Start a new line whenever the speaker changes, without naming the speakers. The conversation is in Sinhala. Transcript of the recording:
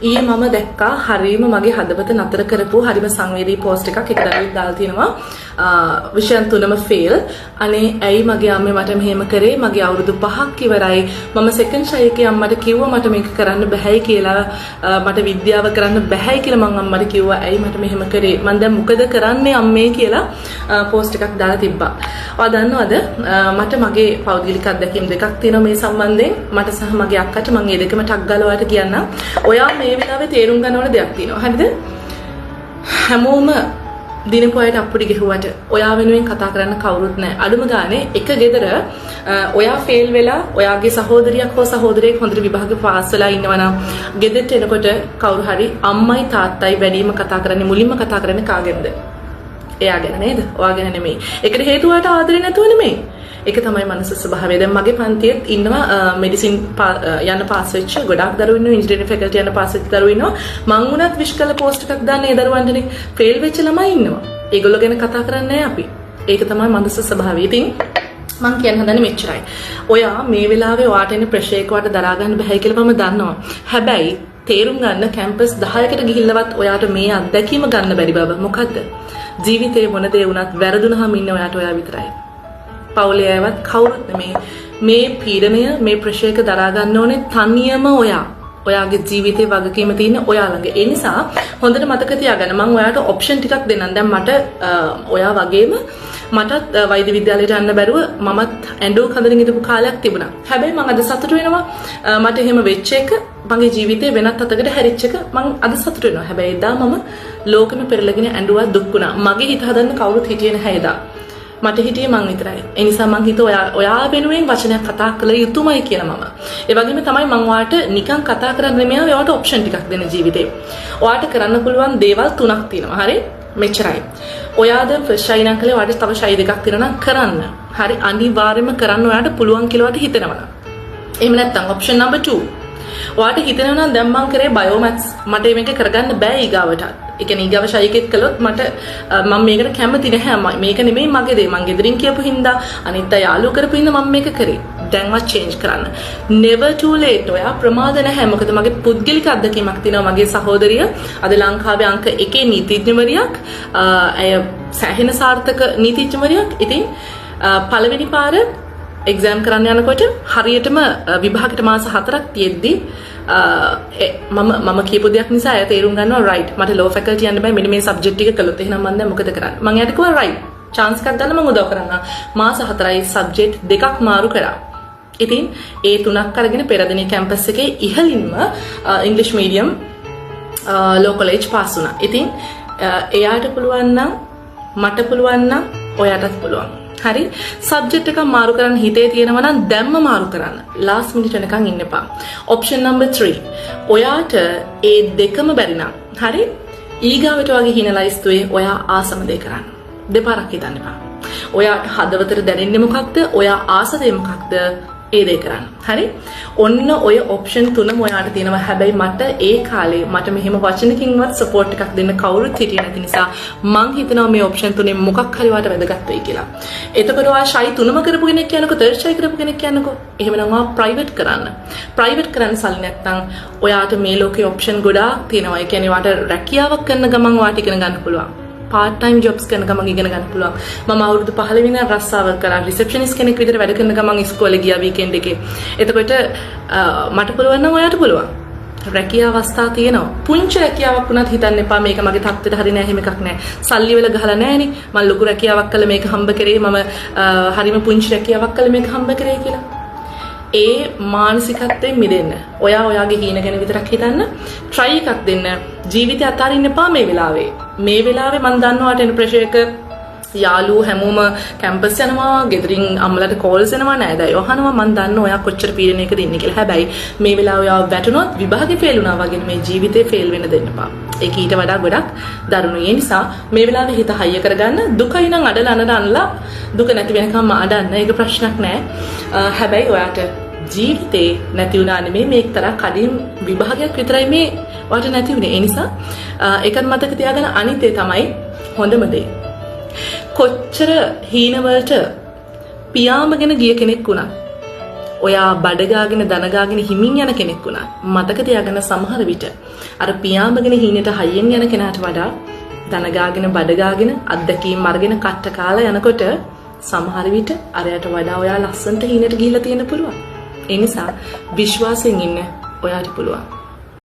ඊයේ මම දැක්කා හරීම මගේ හදවත නතර කරපු හරිම සංවේදී පෝස්ට් එකක්. එක දරුවෙක් දාලා තිනවා විෂයන් තුනම ෆේල්. අනේ ඇයි මගේ අම්මේ මට මෙහෙම කරේ? මගේ අවුරුදු 5ක් ඉවරයි. මම සෙකන්ඩ් ෂයි එකේ අම්මට කිව්වා මට මේක කරන්න බැහැයි කියලා. මට විද්‍යාව කරන්න බැහැයි කියලා මං අම්මට කිව්වා. ඇයි මට මෙහෙම කරේ? මං දැන් මොකද කරන්නේ අම්මේ කියලා පෝස්ට් එකක් දාලා තිබ්බා. ඔයා දන්නවද, මට මගේ පෞද්ගලික අත්දැකීම් දෙකක් තියෙනවා මේ සම්බන්ධයෙන්. මට සහ මගේ අක්කට. මං ඒ දෙකම ටක් ගාලා ඔයාලට කියන්නම්. ඔයා මේ වෙලාවේ තේරුම් ගන්න ඕන දෙයක් තියෙනවා. හරිද? හැමෝම දිනපු අයට අප්පුඩි ගැහුවට ඔයා වෙනුවෙන් කතා කරන්න කවුරුත් නැහැ. අඩුම ගානේ එක ගෙදර ඔයා ෆේල් වෙලා ඔයාගේ සහෝදරියක් හෝ සහෝදරයෙක් හොඳට විභාග පාස් වෙලා ඉන්නවා නම්, ගෙදරට එනකොට කවුරු හරි අම්මයි තාත්තයි වැඩිම කතා කරන්නේ, මුලින්ම කතා කරන්නේ කාගෙන්ද? එයා ගැන නේද? ඔයා ගැන නෙමෙයි. ඒකට හේතුව ඔයාට ආදරේ නැතුව නෙමෙයි. ඒක තමයි මනස ස්වභාවය. දැන් මගේ පන්තියෙත් ඉන්නවා මෙඩිසින් යන්න පාස් වෙච්ච ගොඩාක් දරුවෝ ඉන්නවා, ඉංජිනේරින් ෆැකල්ටි යන්න පාස් වෙච්ච දරුවෝ ඉන්නවා. මං වුණත් විශ් කළ පෝස්ට් එකක් දාන්නේ ඒ දරුවන්ටනේ. ෆේල් වෙච්ච ළමයි ඉන්නවා. ඒගොල්ලෝ ගැන කතා කරන්නේ නැහැ අපි. ඒක තමයි මනස ස්වභාවය. ඉතින් මං කියන්න හදන්නේ මෙච්චරයි. ඔයා මේ වෙලාවේ ඔයාට එන ප්‍රෙෂර් එක ඔයාට දරා ගන්න බැහැ කියලා මම දන්නවා. හැබැයි තේරුම් ගන්න, කැම්පස් 10කට ගිහිල්ලවත් ඔයාට මේ අත්දැකීම ගන්න බැරි බව. මොකද්ද? ජීවිතේ මොන දේ වුණත් වැරදුනහම ඉන්න ඔයාට ඔයා විතරයි. පවුලේ අයවත් කවුරුත් නෙමේ. මේ පීඩනය, මේ ප්‍රෙෂර් එක දරා ගන්න ඕනේ තනියම ඔයා. ඔයාගේ ජීවිතේ වගකීම තියෙන ඔයා ළඟ. ඒ නිසා හොඳට මතක තියාගන්න, මං ඔයාට ඔප්ෂන් ටිකක් දෙන්නම්. දැන් මට ඔයා වගේම මටත් වෛද්‍ය විද්‍යාලයට යන්න බැරුව මමත් ඇඬු කඳුලින් හිටපු කාලයක් තිබුණා. හැබැයි මං අද සතුටු වෙනවා. මට එහෙම වෙච්ච එක, මගේ ජීවිතේ වෙනත් අතකට හැරිච්ච එක මං අද සතුටු වෙනවා. හැබැයි එදා මම ලෝකෙම පෙරලගෙන ඇඬුවා, දුක් වුණා. මගේ හිත හදන්න කවුරුත් හිටියේ නැහැ එදා. මට හිටියේ මං විතරයි. ඒ නිසා මං හිතුවා ඔයා වෙනුවෙන් වචනයක් කතා කළ යුතුමයි කියලා මම. ඒ වගේම තමයි මං ඔයාට නිකන් කතා කරන්න නෙමෙයි ආවේ, ඔයාට ඔප්ෂන් ටිකක් දෙන්න ජීවිතේ. ඔයාට කරන්න පුළුවන් දේවල් තුනක් තියෙනවා. හරි? මෙච්චරයි. ඔයා දැන් ෆස්ට් ෂයි නම් කළේ, ඔයාට තව ෂයි දෙකක් තියෙනවා නම් කරන්න. හරි, අනිවාර්යයෙන්ම කරන්න ඔයාට පුළුවන් කියලා ඔයාට හිතෙනවා නම්. එහෙම නැත්නම් ඔප්ෂන් නම්බර් 2. ඔයාට හිතෙනවා නම් දැන් මං කරේ බයෝ මැත්ස්, මට මේක කරගන්න බෑ ඊගාවටත්. ඒ කියන්නේ ඊගාව ෂයි එකෙත් කළොත් මට මම මේකට කැමති නැහැ. මේක නෙමෙයි මගේ දේ. මං ගෙදරින් කියපු හින්දා, අනිත් අය යාළුවෝ කරපු හින්දා මම මේක කරේ. දැන්වත් චේන්ජ් කරන්න. Never too late. ඔයා ප්‍රමාද නැහැ. මොකද මගේ පුද්ගලික අත්දැකීමක් තියෙනවා. මගේ සහෝදරිය අද ලංකාවේ අංක 1 නීතිඥවරියක්. ඇය සෑහෙන සාර්ථක නීතිඥවරියක්. ඉතින් පළවෙනි පාර එක්සෑම් කරන්න යනකොට හරියටම විභාගයට මාස 4ක් තියෙද්දි මම මම කියපු දෙයක් නිසා ඇය තේරුම් ගන්නවා, රයිට්, මට ලෝ ෆැකල්ටි යන්න බෑ මෙන්න මේ සබ්ජෙක්ට් ටික කළොත්. එහෙනම් මම දැන් මොකද කරන්නේ? මං එයාට කිව්වා, රයිට්, චාන්ස් එකක් ගන්න මං උදව් කරන්නම්. මාස 4යි, සබ්ජෙක්ට් දෙකක් මාරු කරා. ඉතින් ඒ තුනක් අරගෙන පෙරදිනේ කැම්පස් එකේ ඉහළින්ම ඉංග්‍රීසි මීඩියම් ලෝ කොලෙජ් පාස් වුණා. ඉතින් එයාට පුළුවන් නම්, මට පුළුවන් නම්, ඔයාටත් පුළුවන්. හරි, සබ්ජෙක්ට් එකක් මාරු කරන්න හිතේ තියෙනවා නම් දැම්ම මාරු කරන්න. ලාස්ට් මිනිට් වෙනකන් ඉන්න එපා. Option number 3. ඔයාට ඒ දෙකම බැරි නම්, හරි, ඊගාවට වගේ හීන ලයිස්තුවේ ඔයා ආසම දේ කරන්න. දෙපාරක් හිතන්න එපා. ඔයාට හදවතට දැනෙන්නේ මොකක්ද? ඔයා ආස දේ මොකක්ද? ඒ දේ කරන්න. හරි? ඔන්න ඔය ඔප්ෂන් තුනම ඔයාට තියෙනවා. හැබැයි මට ඒ කාලේ මට මෙහෙම වචනකින්වත් සපෝට් එකක් දෙන්න කවුරුත් හිටියේ නැති නිසා මං හිතනවා මේ ඔප්ෂන් තුනේ මොකක් හරි ඔයාට වැදගත් වෙයි කියලා. එතකොට ඔයා ෂයි තුනම කරපු කෙනෙක් කියනකො, තර්ඩ් ෂයි කරපු කෙනෙක් කියනකො, එහෙමනම් ඔයා ප්‍රයිවට් කරන්න. ප්‍රයිවට් කරන්න සල්ලි නැත්නම් ඔයාට මේ ලෝකේ ඔප්ෂන් ගොඩාක් තියෙනවා. ඒ කියන්නේ ඔයාට රැකියාවක් කරන ගමන් ඔයාට ඉගෙන ගන්න පුළුවන්. පාර්ට් ටයිම් ජොබ්ස් කරන ගමන් ඉගෙන ගන්න පුළුවන්. මම අවුරුදු 15 වෙනිදා රස්සාව කරා. රිසෙප්ෂනිස්ට් කෙනෙක් විදිහට වැඩ කරන ගමන් ඉස්කෝලේ ගියා වීකෙන්ඩ් එකේ. එතකොට මට පුළුවන් නම් ඔයාට පුළුවන්. රැකියා අවස්ථා තියෙනවා. පුංචි රැකියාවක් වුණත් හිතන්න එපා මේක මගේ තත්ත්වෙට හරි නෑ, එහෙම එකක් නෑ. සල්ලි වල ගහලා නෑනේ. මං ලොකු රැකියාවක් කළා මේක හම්බ කරේ, මම හරිම පුංචි රැකියාවක් කළා මේක හම්බ කරේ කියලා. ඒ මානසිකත්වයෙන් මිදෙන්න. ඔයා ඔයාගේ හීන ගැන විතරක් හිතන්න. Try එකක් දෙන්න. ජීවිතය අතාරින්න එපා මේ වෙලාවේ. මේ වෙලාවේ මං දන්නවා ඔයාට එන ප්‍රෙෂර් එක, යාළුවෝ හැමෝම කැම්පස් යනවා, ගෙදරින් අම්මලාට කෝල්ස් එනවා, නෑදෑයෝ අහනවා. මං දන්නවා ඔයා කොච්චර පීඩනයකද ඉන්නේ කියලා. හැබැයි මේ වෙලාවේ ඔයා වැටුනොත් විභාගේ ෆේල් වුණා වගේ මේ ජීවිතේ ෆේල් වෙන්න දෙන්න එපා. ඒක ඊට වඩා ගොඩක් දරුණුයි. ඒ නිසා මේ වෙලාවේ හිත හයිය කරගන්න. දුකයි නම් අඩලා අනලා අනලා දුක නැති වෙනකම්ම අඩන්න. ඒක ප්‍රශ්නයක් නෑ. හැබැයි ඔයාට ජීවිතේ නැති වුණා නෙමෙයි, මේ එක්තරා කඩින් විභාගයක් විතරයි මේ ඔයාට නැති වුණේ. ඒ නිසා ඒකත් මතක තියාගන්න. අනිත් ඒ තමයි හොඳම දේ. කොච්චර හීනවලට පියාඹගෙන ගිය කෙනෙක් වුණත් ඔයා බඩගාගෙන දනගාගෙන හිමින් යන කෙනෙක් වුණත් මතක තියාගන්න, සමහර විට අර පියාඹගෙන හීනට හයියෙන් යන කෙනාට වඩා දනගාගෙන බඩගාගෙන අත්දැකීම් අරගෙන කට්ට කාලා යනකොට සමහර විට අරයට වඩා ඔයා ලස්සනට හීනට ගිහිල්ලා තියෙන්න පුළුවන්. ඒ නිසා විශ්වාසයෙන් ඉන්න, ඔයාට පුළුවන්.